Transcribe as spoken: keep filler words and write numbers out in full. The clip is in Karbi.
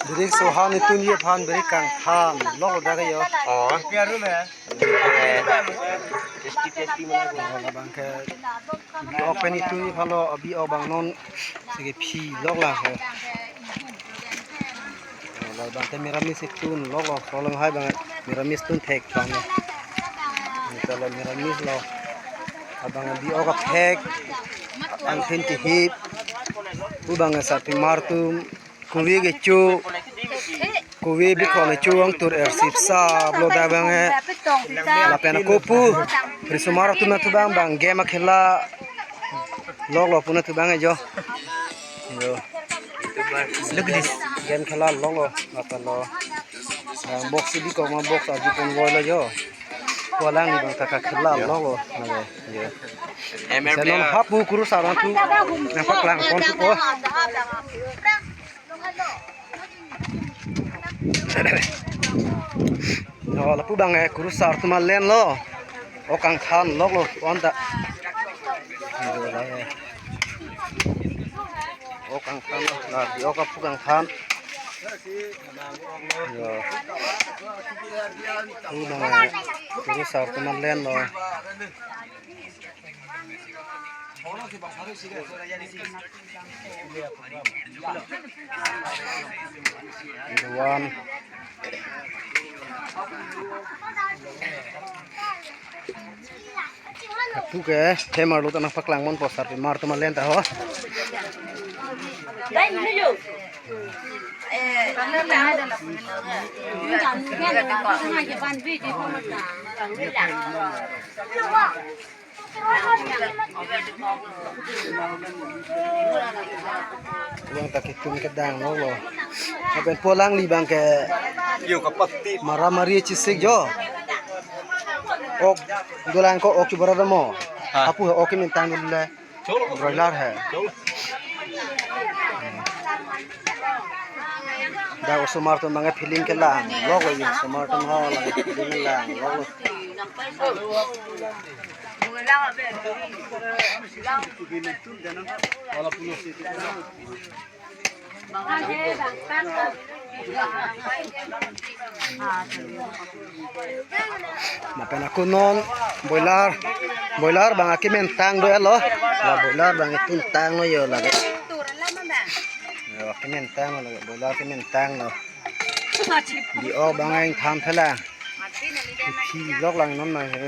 Birik sohan itum ye aphan birik kangthan lok dak yo. Oh. Eh, labang ke bi-ok pen itum aphan lo, bi-ok abang non si kephi lok la he. Labang te miramis itum lok lo, kolong hai abang miramis tun thek thang. Ni ta lo miramis lo. Abang bi-ok aphek, angthin kihip, pu abang sarpimar atum, kove kecho, kove bikhon kecho angtur ersip sa lo dak abang eh. Lapen ako pu risomar atum nangthu abang, abang game akhela lok lo pu nangthu abang eh jo. Yo. Look at this. Game khela lok lo, lapen lo. Ah, box si bikok ma box arju ponvoi lo jo. Pu alangli abang ta kakhela lok lo. Nale, yo. M R P. Senon hapu kurusar atum nangpaklang ponpo. Oh, lapu abang eh kurusar atum alen lo. Ok kangthan lok lo, on ta. Yo, la eh. Ok kangthan lo, la bi-ok aphu kangthan. Yo. Pu abang eh kurusar atum alen lo. One. Lapu ke hem arlo ta nangpaklang ponpo, sarpimar atum alen ta ho. Abang ta kitum kedang lo lo. Lapen pu alangli abang ke yo kapati maramari chesik jo. Ok, dolang ko ok chubara mo. Ha. Hapu ok kemintang dolo le. Broiler he. Dak osomar atum abang ke feeling kelang lok lo, osomar atum ho lagi feeling kelang lok lo. Lapen ako non broiler, broiler abang akemintang do lo. La broiler abang itum tang lo yo lagi. Yo, akemintang lo, broiler akemintang lo. Bi-ok abang ingthan thela. Kephi lok lang non na he.